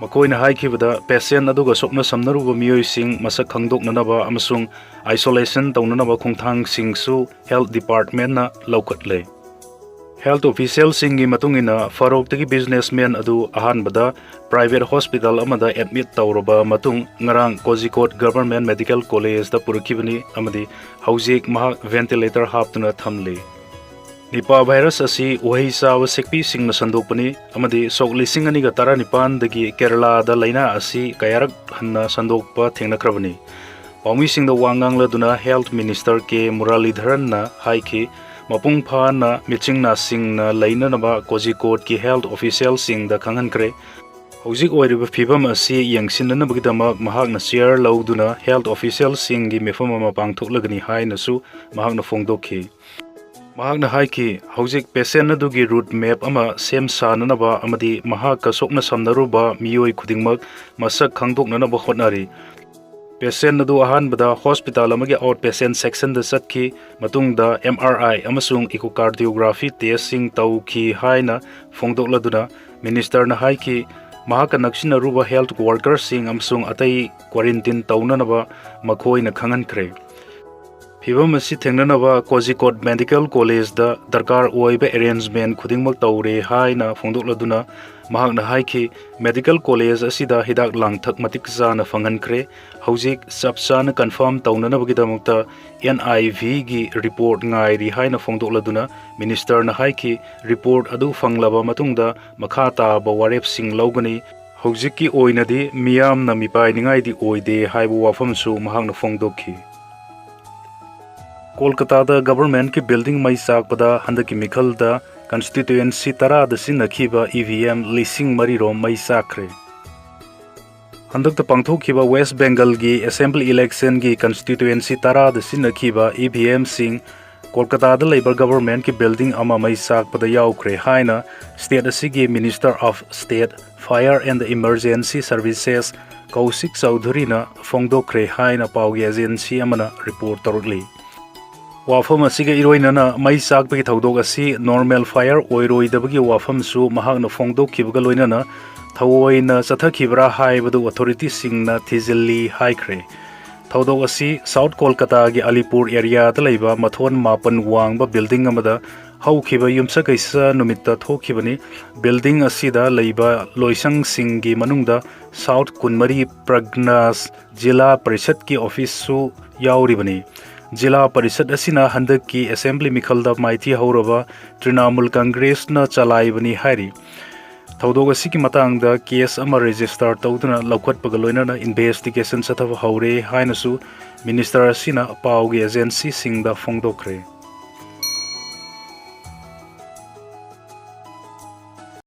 ꯃꯈꯣꯏꯅ ꯍꯥꯏꯈꯤꯕꯗ, patient ꯑꯗꯨꯒ ꯁꯣꯛꯅ ꯁꯝꯅꯔꯨꯕ ꯃꯤꯑꯣꯏꯁꯤꯡ ꯃꯁꯛ ꯈꯪꯗꯣꯛꯅꯅꯕ ꯑꯃꯁꯨꯡ isolation ꯇꯧꯅꯅꯕ ꯈꯣꯡꯊꯥꯡꯁꯤꯡꯁꯨ health departmentꯅ ꯂꯧꯈꯠꯂꯦ꯫ Health officialꯁꯤꯡꯒꯤ ꯃꯇꯨꯡ ꯏꯟꯅ, ꯐꯥꯔꯣꯛꯇꯒꯤ businessman ꯑꯗꯨ ꯑꯍꯥꯟꯕꯗ private hospital ꯑꯃꯗ admit ꯇꯧꯔꯕ ꯃꯇꯨꯡ, ꯉꯔꯥꯡ ꯀꯣꯖꯤꯀꯣꯗ Government Medical Collegeꯇ ꯄꯨꯔꯛꯈꯤꯕꯅꯤ ꯑꯃꯗꯤ ꯍꯧꯖꯤꯛ ꯃꯍꯥꯛ ventilator ꯍꯥꯞꯇꯨꯅ ꯊꯝꯂꯤ꯫ ꯅꯤꯄꯥ virus ꯑꯁꯤ ꯎꯍꯩ ꯆꯥꯕ ꯁꯦꯛꯄꯤꯁꯤꯡꯅ ꯁꯟꯗꯣꯛꯄꯅꯤ ꯑꯃꯗꯤ ꯁꯣꯛ ꯂꯤꯁꯤꯡ ꯑꯅꯤꯒ ꯇꯔꯥꯅꯤꯄꯥꯟꯗꯒꯤ ꯀꯦꯔꯂꯥꯗ ꯂꯥꯏꯅꯥ ꯑꯁꯤ ꯀꯌꯥꯔꯛ ꯍꯟꯅ ꯁꯟꯗꯣꯛꯄ ꯊꯦꯡꯅꯈ꯭ꯔꯕꯅꯤ꯫ ꯄꯥꯎꯃꯤꯁꯤꯡꯗ ꯋꯥ ꯉꯥꯡꯂꯗꯨꯅ Health Minister ꯀꯦ ꯃꯨꯔꯥꯂꯤꯙꯔꯟꯅ ꯍꯥꯏꯈꯤ, ꯃꯄꯨꯡ ꯐꯥꯅ ꯃꯤꯠꯁꯤꯡ ꯅꯥꯁꯤꯡꯅ ꯂꯩꯅꯅꯕ ꯀꯣꯖꯤꯀꯣꯗꯀꯤ health officialꯁꯤꯡꯗ ꯈꯪꯍꯟꯈ꯭ꯔꯦ꯫ ꯍꯧꯖꯤꯛ ꯑꯣꯏꯔꯤꯕ ꯐꯤꯕꯝ ꯑꯁꯤ ꯌꯦꯡꯁꯤꯟꯅꯅꯕꯒꯤꯗꯃꯛ ꯃꯍꯥꯛꯅ chair ꯂꯧꯗꯨꯅ health officialꯁꯤꯡꯒꯤ ꯃꯤꯐꯝ ꯑꯃ ꯄꯥꯡꯊꯣꯛꯂꯒꯅꯤ ꯍꯥꯏꯅꯁꯨ ꯃꯍꯥꯛꯅ ꯐꯣꯡꯗꯣꯛꯈꯤ꯫ ꯃꯍꯥꯛꯅ ꯍꯥꯏꯈꯤ, ꯍꯧꯖꯤꯛ patient ꯑꯗꯨꯒꯤ route map ꯑꯃ ꯁꯦꯝ ꯁꯥꯅꯅꯕ ꯑꯃꯗꯤ ꯃꯍꯥꯛꯀ ꯁꯣꯛꯅ ꯁꯝꯅꯔꯨꯕ ꯃꯤꯑꯣꯏ ꯈꯨꯗꯤꯡꯃꯛ ꯃꯁꯛ ꯈꯪꯗꯣꯛꯅꯅꯕ ꯍꯣꯠꯅꯔꯤ꯫ Patient ꯑꯗꯨ ꯑꯍꯥꯟꯕꯗ hospital ꯑꯃꯒꯤ outpatient sectionꯗ ꯆꯠꯈꯤ, ꯃꯇꯨꯡꯗ M R I ꯑꯃꯁꯨꯡ echocardiography testꯁꯤꯡ ꯇꯧꯈꯤ ꯍꯥꯏꯅ ꯐꯣꯡꯗꯣꯛꯂꯗꯨꯅ ministerꯅ ꯍꯥꯏꯈꯤ, ꯃꯍꯥꯛꯀ ꯅꯛꯁꯤꯟꯅꯔꯨꯕ health workerꯁꯤꯡ ꯑꯃꯁꯨꯡ ꯑꯇꯩ quarantine ꯇꯧꯅꯅꯕ ꯃꯈꯣꯏꯅ ꯈꯪꯍꯟꯈ꯭ꯔꯦ꯫ ꯐꯤꯚꯝ ꯑꯁꯤ ꯊꯦꯡꯅꯅꯕ ꯀꯣꯖꯤꯀꯣꯗ Medical Collegeꯗ ꯗꯔꯀꯥꯔ ꯑꯣꯏꯕ arrangement ꯈꯨꯗꯤꯡꯃꯛ ꯇꯧꯔꯦ ꯍꯥꯏꯅ ꯐꯣꯡꯗꯣꯛꯂꯗꯨꯅ ꯃꯍꯥꯛꯅ ꯍꯥꯏꯈꯤ, medical college ꯑꯁꯤꯗ ꯍꯤꯗꯥꯛ ꯂꯥꯡꯊꯛ ꯃꯇꯤꯛ ꯆꯥꯅ ꯐꯪꯍꯟꯈ꯭ꯔꯦ꯫ ꯍꯧꯖꯤꯛ ꯆꯞ ꯆꯥꯅ confirm ꯇꯧꯅꯅꯕꯒꯤꯗꯃꯛꯇ N I Vꯒꯤ report ꯉꯥꯏꯔꯤ ꯍꯥꯏꯅ ꯐꯣꯡꯗꯣꯛꯂꯗꯨꯅ ministerꯅ ꯍꯥꯏꯈꯤ, report ꯑꯗꯨ ꯐꯪꯂꯕ ꯃꯇꯨꯡꯗ ꯃꯈꯥ ꯇꯥꯕ ꯋꯥꯔꯦꯞꯁꯤꯡ ꯂꯧꯒꯅꯤ꯫ ꯍꯧꯖꯤꯛꯀꯤ ꯑꯣꯏꯅꯗꯤ ꯃꯤꯌꯥꯝꯅ ꯃꯤꯄꯥꯏꯅꯤꯡꯉꯥꯏꯗꯤ ꯑꯣꯏꯗꯦ ꯍꯥꯏꯕ ꯋꯥꯐꯝꯁꯨ ꯃꯍꯥꯛꯅ ꯐꯣꯡꯗꯣꯛꯈꯤ꯫ ꯀꯣꯜꯀꯇꯥꯗ governmentꯀꯤ building ꯃꯩ ꯆꯥꯛꯄꯗ ꯍꯟꯗꯛꯀꯤ ꯃꯤꯈꯜꯗ constituency ꯇꯔꯥꯗ ꯁꯤꯖꯤꯟꯅꯈꯤꯕ E V M ꯂꯤꯁꯤꯡ ꯃꯔꯤꯔꯣꯝ ꯃꯩ ꯆꯥꯛꯈ꯭ꯔꯦ꯫ ꯍꯟꯗꯛꯇ ꯄꯥꯡꯊꯣꯛꯈꯤꯕ West Bengalꯒꯤ assembly electionꯒꯤ constituency ꯇꯔꯥꯗ ꯁꯤꯖꯤꯟꯅꯈꯤꯕ E V Mꯁꯤꯡ ꯀꯣꯜꯀꯇꯥꯗ ꯂꯩꯕ governmentꯀꯤ building ꯑꯃ ꯃꯩ ꯆꯥꯛꯄꯗ ꯌꯥꯎꯈ꯭ꯔꯦ ꯍꯥꯏꯅ state ꯑꯁꯤꯒꯤ Minister of State Fire and Emergency Services ꯀꯧꯁꯤꯛ ꯆꯧꯙꯨꯔꯤꯅ ꯐꯣꯡꯗꯣꯛꯈ꯭ꯔꯦ ꯍꯥꯏꯅ ꯄꯥꯎꯒꯤ agency ꯑꯃꯅ report ꯇꯧꯔꯛꯂꯤ꯫ ꯋꯥꯐꯝ ꯑꯁꯤꯒ ꯏꯔꯣꯏꯅꯅ ꯃꯩ ꯆꯥꯛꯄꯒꯤ ꯊꯧꯗꯣꯛ ꯑꯁꯤ normal fire ꯑꯣꯏꯔꯣꯏꯗꯕꯒꯤ ꯋꯥꯐꯝꯁꯨ ꯃꯍꯥꯛꯅ ꯐꯣꯡꯗꯣꯛꯈꯤꯕꯒ ꯂꯣꯏꯅꯅ ꯊꯑꯣꯏꯅ ꯆꯠꯊꯈꯤꯕ꯭ꯔꯥ ꯍꯥꯏꯕꯗꯨ authorityꯁꯤꯡꯅ ꯊꯤꯖꯤꯜꯂꯤ ꯍꯥꯏꯈ꯭ꯔꯦ꯫ ꯊꯧꯗꯣꯛ ꯑꯁꯤ South ꯀꯣꯜꯀꯇꯥꯒꯤ ꯑꯂꯤꯄꯨꯔ areaꯗ ꯂꯩꯕ ꯃꯊꯣꯟ ꯃꯥꯄꯟ ꯋꯥꯡꯕ building ꯑꯃꯗ ꯍꯧꯈꯤꯕ ꯌꯨꯝꯁꯀꯩꯁ ꯅꯨꯃꯤꯠꯇ ꯊꯣꯛꯈꯤꯕꯅꯤ꯫ ꯕꯤꯜꯗꯤꯡ ꯑꯁꯤꯗ ꯂꯩꯕ ꯂꯣꯏꯁꯪꯁꯤꯡꯒꯤ ꯃꯅꯨꯡꯗ ꯁꯥꯎꯠ ꯀꯨꯟꯃꯔꯤ ꯄ꯭ꯔꯒꯅꯥꯁ ꯖꯤꯂꯥ ꯄꯔꯤꯁꯠꯀꯤ ꯑꯣꯐꯤꯁꯁꯨ ꯌꯥꯎꯔꯤꯕꯅꯤ꯫ ꯖꯤꯂꯥ ꯄꯔꯤꯁꯠ ꯑꯁꯤꯅ ꯍꯟꯗꯛꯀꯤ ꯑꯦꯁꯦꯝꯕ꯭ꯂꯤ ꯃꯤꯈꯜꯗ ꯃꯥꯏꯊꯤ ꯍꯧꯔꯕ ꯇ꯭ꯔꯤꯅꯥꯃꯨꯜ ꯀꯪꯒ꯭ꯔꯦꯁꯅ ꯆꯂꯥꯏꯕꯅꯤ ꯍꯥꯏꯔꯤ꯫ ꯊꯧꯗꯣꯛ ꯑꯁꯤꯒꯤ ꯃꯇꯥꯡꯗ ꯀꯦꯁ ꯑꯃ ꯔꯦꯖꯤꯁꯇꯔ ꯇꯧꯗꯨꯅ ꯂꯧꯈꯠꯄꯒ ꯂꯣꯏꯅꯅ ꯏꯟꯚꯦꯁꯇꯤꯒꯦꯁꯟ ꯆꯠꯊꯕ ꯍꯧꯔꯦ ꯍꯥꯏꯅꯁꯨ ꯃꯤꯅꯤꯁꯇꯔ ꯑꯁꯤꯅ ꯄꯥꯎꯒꯤ ꯑꯦꯖꯦꯟꯁꯤꯁꯤꯡꯗ ꯐꯣꯡꯗꯣꯛꯈ꯭ꯔꯦ꯫